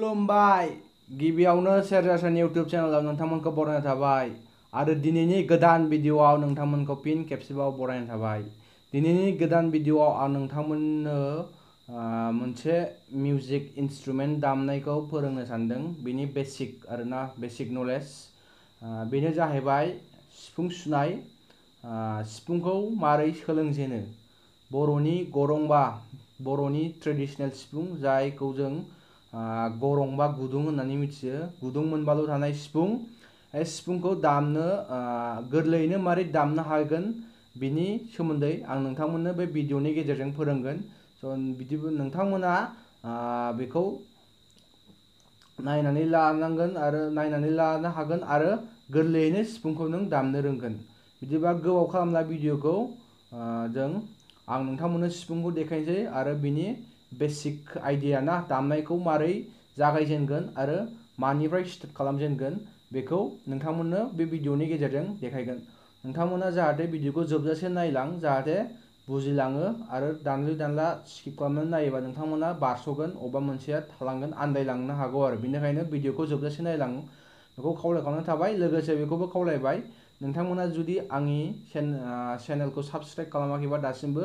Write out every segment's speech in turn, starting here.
खुलुमबाय गिबियावनो सेरजासन इउट्यूब चेनेलाव नोंथांमोनखौ बरायनाय थाबाय आरो दिनैनि गोदान भिडिअआव नोंथांमोनखौ फिन खेबसेबाव बरायनाय थाबाय। दिनैनि गोदान भिडिअआव आं नोंथांमोननो मोनसे मिउजिक इन्स्ट्रुमेन्ट दामनायखौ फोरोंनो सानदों। बेनि बेसिक आरोना बेसिक नलेज बेनो जाहैबाय सिफुं सुनाय। सिफुंखौ मारै सोलोंजेनो बर'नि गरंबा बर'नि ट्रेडिशनेल सिफुं जायखौ जों गरंबा गुदुं होननानै मिथियो। गुदुं मोनबाल' थानाय सिफुं। सिफुंखौ दामनो गोरलैयैनो मारै दामनो हागोन बिनि सोमोन्दै आं नोंथांमोननो बे भिडिअनि गेजेरजों फोरोंगोन। बिदि नोंथांमोना बेखौ नायनानै लानो हागोन आरो गोरलैयैनो सिफुंखौ नों दामनो रोंगोन। बिदिबा गोबाव खालामला भिडिअखौ आं नोंथांमोननो सिफुंखौ देखायनोसै आरो बिनि बेसिक आइडिया ना दामनायखौ मारै जागायजेनगोन आरो मानिफ्राय स्टार्ट खालामजेनगोन बेखौ नोंथांमोननो बे भिडिअनि गेजेरजों देखायगोन। नोंथांमोना जाहाथे भिडिअखौ जोबजासे नायलां जाहाथे बुजिलाङो आरो दानलु दानला स्किप खालामनानै नायोबा नोंथांमोना बारस'गोन अबेबा मोनसेया थालांगोन आन्दायलांनो हागौ आरो बेनिखायनो भिडिअखौ जोबजासे नायलां बेखौ खावलायखांनाय थाबाय। लोगोसे बेखौबो खावलायबाय नोंथांमोना जुदि आंनि चेनेलखौ साबस्क्राइब खालामाखैबा दासिमबो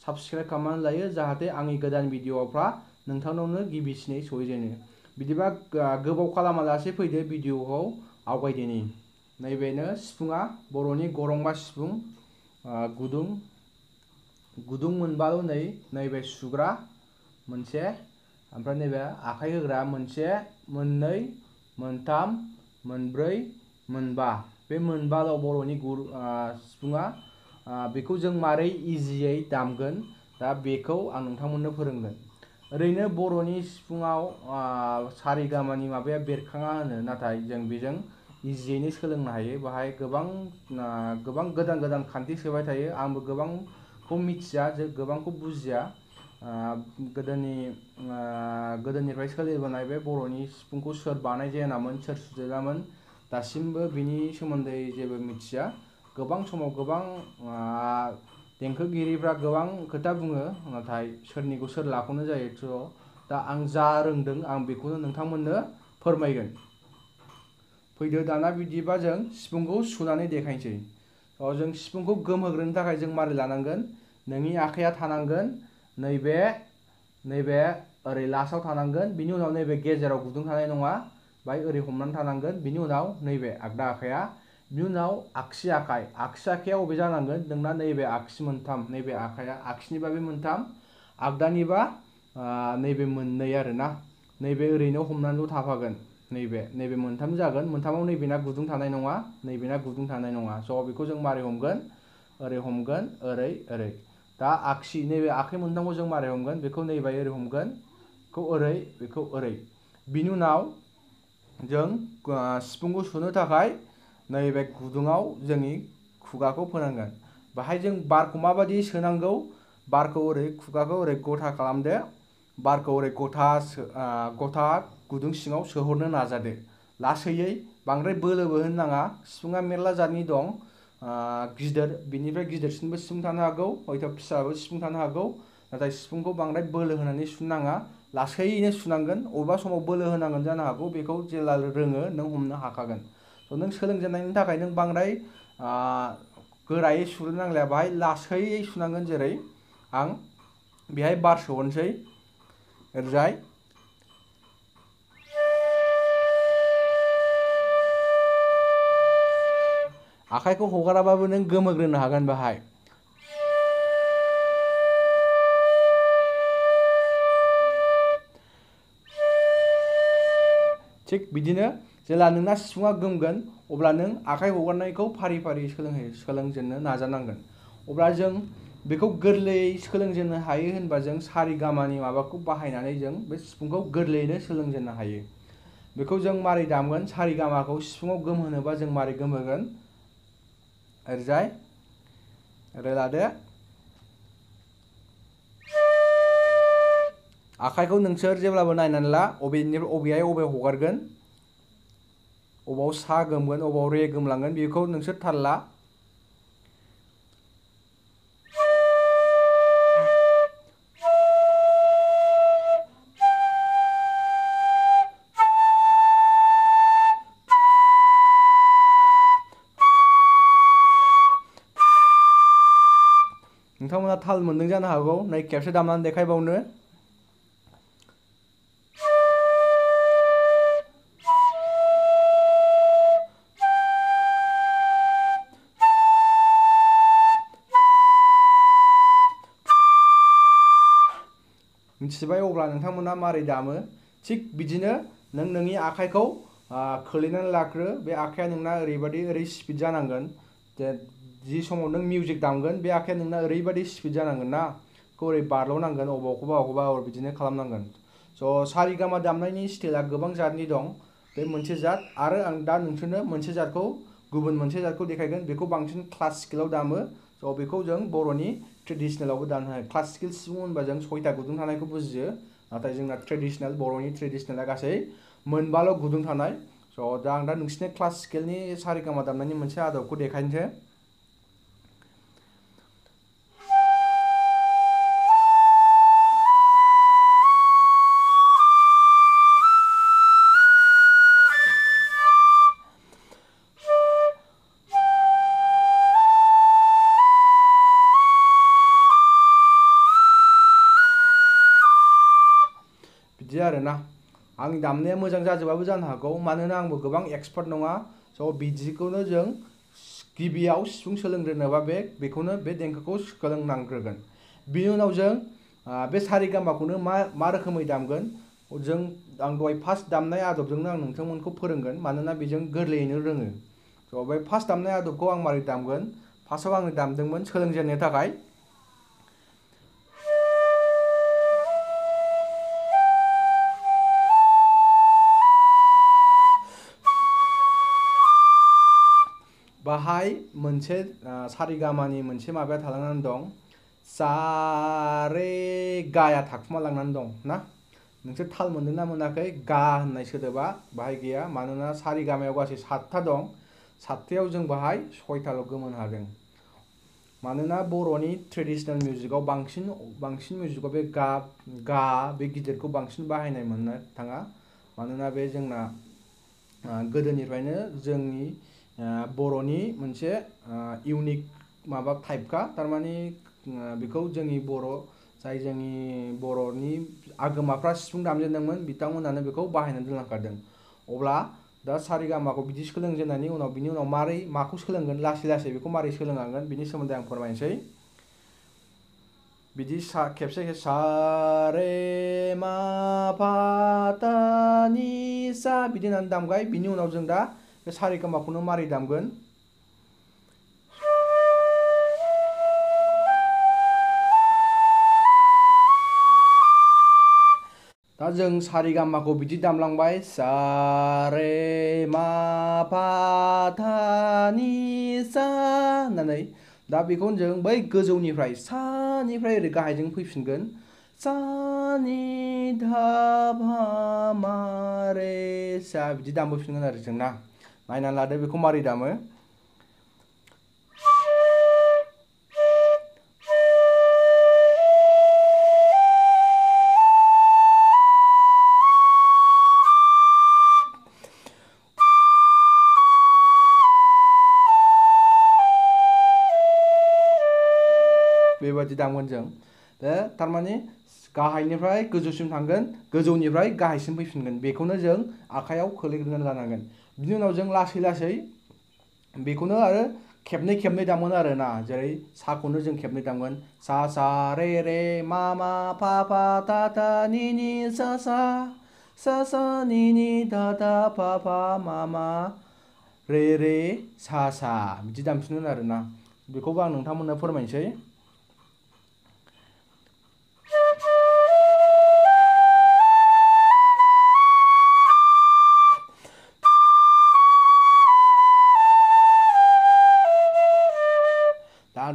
साबस्क्राइब खालामनानै लायो जाहाथे आंनि गोदान भिडिअफ्रा नोंथांनावनो गिबिसिनै सहैजेनो। बिदिबा गोबाव खालामालासे फैदो भिडिअखौ आवगायदिनि। नैबेनो सिफुङा बर'नि गरंबा सिफुं गुदुं मोनबाल' नैबे सुग्रा मोनसे ओमफ्राय नैबे आखाइ होग्रा मोनसे मोननै मोनथाम मोनब्रै मोनबा बे मोनबाल' बर'नि सिफुङा। बेखौ जों मारै इजियै दामगोन दा बेखौ आं नोंथांमोननो फोरोंगोन। ओरैनो बर'नि सिफुङाव सारिगामानि माबाया बेरखाङा होनो नाथाय जों बेजों इजियैनो सोलोंनो हायो। बाहाय गोबां गोदान खान्थि सोबाय थायो। आंबो गोबांखौ मिथिया गोबांखौ बुजिया। गोदोनिफ्राय सोलिबोनाय बे बर'नि सिफुंखौ सोर बानायजेनामोन सोर सुजुलामोन दासिमबो बिनि सोमोन्दै जेबो मिथिया। गोबां समाव गोबां देंखोगिरिफ्रा गोबां खोथा बुङो नाथाय सोरनिखौ सोर लाख'नो जायो। दा आं जा रोंदों आं बेखौनो नोंथांमोननो फोरमायगोन। फैदो दाना बिदिबा जों सिफुंखौ सुनानै देखायनोसै। जों सिफुंखौ गोमहोग्रोनो थाखाय जों मारै लानांगोन नोंनि आखाइया थानांगोन नैबे ओरै लास्टआव थानांगोन। बिनि उनाव नैबे गेजेराव गुदुं थानाय नङा बाहाय ओरै हमनानै थानांगोन। बिनि उनाव नैबे आगदा आखाइया बिनि उनाव आगसि आखाइया अबे जानांगोन नोंना नैबे आगसि मोनथाम नैबे आखाइया आगसिनिबा बे मोनथाम आगदानिबा नैबे मोननै आरोना नैबे ओरैनो हमनानैल' थाफागोन। नैबे मोनथाम जागोन। मोनथामाव नैबेना गुदुं थानाय नङा नैबेना गुदुं थानाय नङा। बेखौ जों मारै हमगोन ओरै हमगोन ओरै दा आगसि नैबे आखाइ मोनथामखौ जों मारै हमगोन बेखौ नैबे ओरै हमगोन बेखौ ओरै। बिनि उनाव जों सिफुंखौ सुनो थाखाय नैबे गुदुङाव जोंनि खुगाखौ फोनांगोन। बाहाय जों बारखौ माबायदि सोनांगौ बारखौ ओरै खुगाखौ ओरै गथा खालामदो। बारखौ ओरै गथा गुदुं सिङाव सोहरनो नाजादो लासैयै बांद्राय बोलोबो होनो नाङा। सिफुङा मेरला जातनि दं गिदिर बिनिफ्राय गिदिरसिनबो सिफुं थानो हागौ हयथ' फिसाबो सिफुं थानो हागौ नाथाय सिफुंखौ बांद्राय बोलो होनानै सुनो नाङा लासैनो सुनांगोन। अबेबा समाव बोलो होनांगोन जानो हागौ बेखौ जेब्ला रोङो नों हमनो हाखागोन। नों सोलोंजेननायनि थाखाय नों बांद्राय गोरायै सुनो नांलाया बाहाय लासैयै सुनांगोन। जेरै आं बेहाय बार सोहरनोसै ओरैजाय आखाइखौ हगाराबाबो नों गोमोग्रोनो हागोन। बाहाय थिग बिदिनो जेब्ला नोंना सिफुङा गोमगोन अब्ला नों आखाइ हगारनायखौ फारि फारि सोलोंजेननो नाजानांगोन। अब्ला जों बेखौ गोरलैयै सोलोंजेननो हायो होनबा जों सारिगामानि माबाखौ बाहायनानै जों बे सिफुंखौ गोरलैयैनो सोलोंजेननो हायो। बेखौ जों मारै दामगोन सारिगामाखौ सिफुङाव गोमहोनोबा जों मारै गोमहोगोन ओरैजाय ओरै लादो। आखाइखौ नोंसोर जेब्लाबो नायनानै ला अबेहाय हगारगोन अबाव सा गोमगोन अबाव रे गोमलांगोन बेखौ नोंसोर थाल ला। नोंथांमोना थाल मोनदों जानो हागौ नै खेबसे दामनानै देखायबावनो मिथिबाय अब्ला नोंथांमोना मारै दामो थिग बिदिनो नों नोंनि आखाइखौ खोलैनानै लाग्रो बे आखाइया नोंना ओरै स्पिड जानांगोन जे जि समाव नों मिउजिक दामगोन बे आखाइया नोंना ओरैबायदि स्पिड जानांगोन ना बेखौ ओरै बारल'नांगोन अबावखौबा बिदिनो खालामनांगोन स' सारिगामा दामनायनि स्टाइला गोबां जातनि दं बे मोनसे जात आरो आं दा नोंसोरनो गुबुन मोनसे जातखौ देखायगोन बेखौ बांसिन क्लासिकेलाव दामो स' बेखौ जों बर'नि ट्रेडिसनेलावबो दामनो हायो क्लासिकेल सिफुं होनबा जों 6टा गुदुं थानायखौ बुजियो नाथाय जोंना ट्रेडिसनेल बर'नि ट्रेडिसनेला गासै मोनबाल' गुदुं थानाय स' दा आं दा नोंसिनि क्लासिकेलनि सारिगामा दामनायनि मोनसे आदबखौ देखायनोसै बिदि आरोना आंनि दामनाया मोजां जाजोबाबो जानो हागौ मानोना आंबो गोबां एक्सपार्ट नङा स' बिदिखौनो जों गिबियाव सिफुं सोलोंग्रोनोबा बेखौनो बे देंखोखौ सोलोंनांग्रोगोन बिनि उनाव जों बे सारिगामाखौनो मा रोखोमै दामगोन जों आं दहाय फार्स्ट दामनाय आदबजोंनो आं नोंथांमोनखौ फोरोंगोन मानोना बेजों गोरलैयैनो रोङो स' बे फार्स्ट दामनाय आदबखौ आं मारै दामगोन फार्स्टआव आङो दामदोंमोन सोलोंजेननो थाखाय बाहाय मोनसे सारिगामानि मोनसे माबाया थालांनानै दं सा रे गाया थाखुमालांनानै दं ना नोंसोर थाल मोनदोंना मोनाखै गा होननाय सोदोबा बाहाय गैया मानोना सारिगामायाव गासै 7था दं 7थायाव जों बाहाय 6टाल' गोमोनो हादों मानोना बर'नि ट्रेडिसनेल मिउजिकआव बांसिन मिउजिकआव बे गा बे गिदिरखौ बांसिन बाहायनाय मोननो थाङा मानोना बे जोंना गोदोनिफ्रायनो जोंनि बर'नि मोनसे इउनिक माबा टाइपखा थारमाने बेखौ जोंनि बर'नि आगोमाफ्रा सिफुं दामजेनदोंमोन बिथांमोनानो बेखौ बाहायनानै दोनलांखादों अब्ला दा सारिगामाखौ बिदि सोलोंजेननायनि उनाव बिनि उनाव माखौ सोलोंगोन लासै बेखौ मारै सोलोंलांगोन बिनि सोमोन्दै आं फोरमायनोसै बिदि खेबसे सा रे मा पा ता नि सा बिदि होननानै दामबाय बिनि उनाव जों दा बे सारिगामाखौनो मारै दामगोन दा जों सारिगामाखौ बिदि दामलांबाय सा रे मा पा ता नि सा होननानै दा बेखौनो जों बै गोजौनिफ्राय सानिफ्राय ओरै गाहायजों फैफिनगोन सा नि धा पा मा रे सा बिदि दामबोफिनगोन आरो जों ना नायनानै लादो बेखौ मारै दामो बेबादि दामगोन जों थारमाने गाहायनिफ्राय गोजौसिम थांगोन गोजौनिफ्राय गाहायसिम फैफिनगोन बेखौनो जों आखाइयाव खोलैग्रोनानै लानांगोन बिनि उनाव जों लासै बेखौनो आरो खेबनै दामगोन आरो ना जेरै साखौनो जों खेबनै दामगोन सा रे मा पा ता ता नि सा सा नि धा धा पा मा रे सा बिदि दामफिनगोन आरो ना बेखौबो आं नोंथांमोननो फोरमायनोसै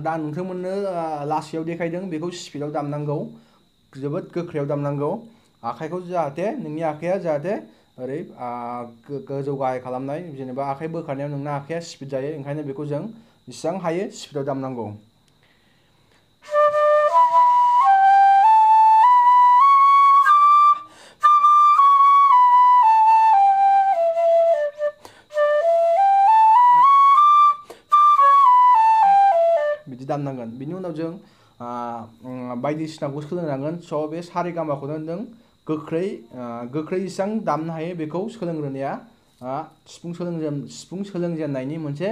दा नोंथांमोननो लासैयाव देखायदों बेखौ स्पिडआव दामनांगौ जोबोद गोख्रैयाव दामनांगौ आखाइखौ नोंनि आखाइया जाहाथे ओरै गोजौ गाहाय खालामनाय जेनेबा आखाइ बोखारनायाव नोंना आखाइया स्पिड जायो ओंखायनो बेखौ जों जेसेबां हायो स्पिडआव दामनांगौ बिदि दामनांगोन बिनि उनाव जों बायदिसिनाखौ सोलोंनांगोन। स' बे सारेगामाखौनो नों गोख्रै जेसेबां दामनो हायो बेखौ सोलोंग्रोनाया सिफुं सोलोंजेननायनि मोनसे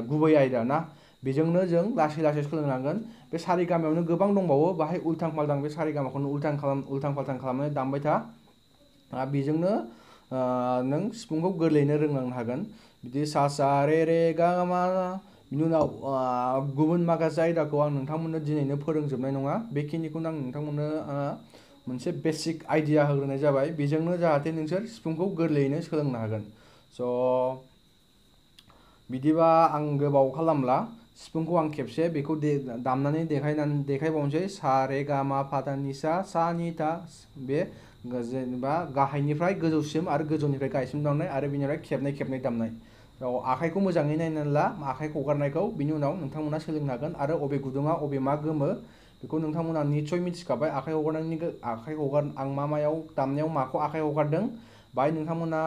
गुबै आयदा ना। बेजोंनो जों लासै लासै सोलोंलांगोन। बे सारेगामायावनो गोबां दंबावो, बाहाय उल्थां फाल्थां बे सारेगामाखौनो उल्थां फाल्थां खालामनानै दामबाय था। बेजोंनो नों सिफुंखौ गोरलैयैनो रोंलांनो हागोन। बिदि सा सा रे रे गा मा, बिनि उनाव गुबुन माखासे आयदाखौ आं नोंथांमोननो दिनैनो फोरोंजोबनाय नङा। बेखिनिखौनो आं नोंथांमोननो मोनसे बेसिक आइडिया होग्रोनाय जाबाय। बेजोंनो जाहाथे नोंसोर सिफुंखौ गोरलैयैनो सोलोंनो हागोन। स' बिदिबा आं गोबाव खालामला, सिफुंखौ आं खेबसे बेखौ दामनानै देखायबावनोसै। सा रे गा मा पा धा नि सा, सा नि धा, बे जेनेबा गाहायनिफ्राय गोजौसिम आरो गोजौनिफ्राय गाहायसिम दामनाय आरो बिनिफ्राय खेबनै खेबनै दामनाय। आखाइखौ मोजाङै नायनानै ला, आखाइ हगारनायखौ। बिनि उनाव नोंथांमोना सोलोंनो हागोन। आरो अबे गुदुङा अबे मा गोमो बेखौ नोंथांमोना निस्सय मिथिखाबाय। आखाइ आं मायाव दामनायाव माखौ आखाइ हगारदों बाहाय नोंथांमोना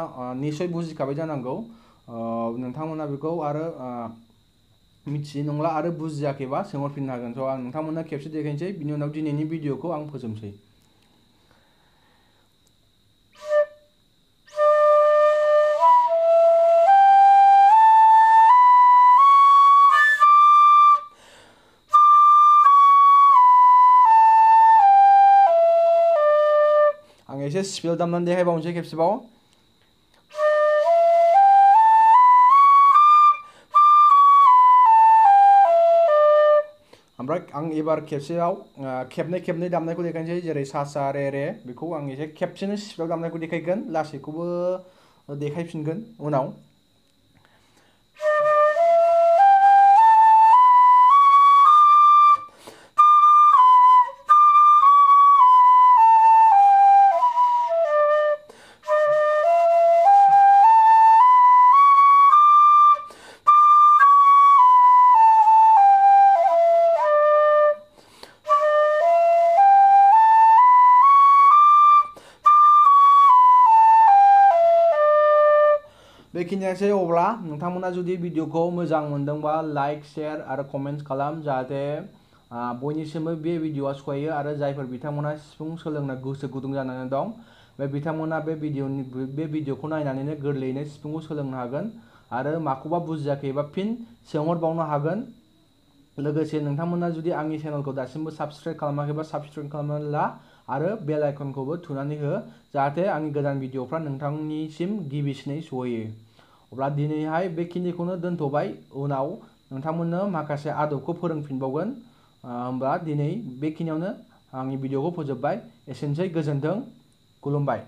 निस्सय बुजिखाबाय जानांगौ। नोंथांमोना बेखौ आरो मिथियै नंला आरो बुजियाखैबा सोंहरफिननो हागोन। स' आं नोंथांमोननो खेबसे देखायनोसै, बिनि उनाव दिनैनि भिडिअखौ आं फोजोबनोसै। आं एसे स्पिड दामनानै देखायबावनोसै खेबसेबाव। ओमफ्राय आं एबार खेबसेयाव खेबनै खेबनै दामनायखौ देखायनोसै। जेरै सा सा रे रे, बेखौ आं एसे खेबसेनो स्पिडआव दामनायखौ देखायगोन, लासैखौबो देखायफिनगोन उनाव। बेखिनियानोसै। अब्ला नोंथांमोना जुदि भिडिअखौ मोजां मोनदोंबा लाइक, शेयार आरो कमेन्ट खालाम, जाहाथे बयनिसिमबो बे भिडिअआ सहैयो। आरो जायफोर बिथांमोना सिफुं सोलोंनो गोसो गुदुं जानानै दं, बे बिथांमोना बे भिडिअखौ नायनानैनो गोरलैयैनो सिफुंखौ सोलोंनो हागोन। आरो माखौबा बुजियाखैबा फिन सोंहरबावनो हागोन। लोगोसे नोंथांमोना जुदि आंनि चेनेलखौ दासिमबो साबस्क्राइब खालामाखैबा साबस्क्राइब खालामनानै ला आरो बेल आइकनखौबो थुनानै हो, जाहाथे आंनि गोदान भिडिअफ्रा नोंथांनिसिम गिबिसिनै सहैयो। अब्ला दिनैहाय बेखिनिखौनो दोनथ'बाय। उनाव नोंथांमोननो माखासे आदबखौ फोरोंफिनबावगोन। होमबा दिनै बेखिनियावनो आंनि भिडिअखौ फोजोबबाय। एसेनोसै, गोजोन्थों, खुलुमबाय।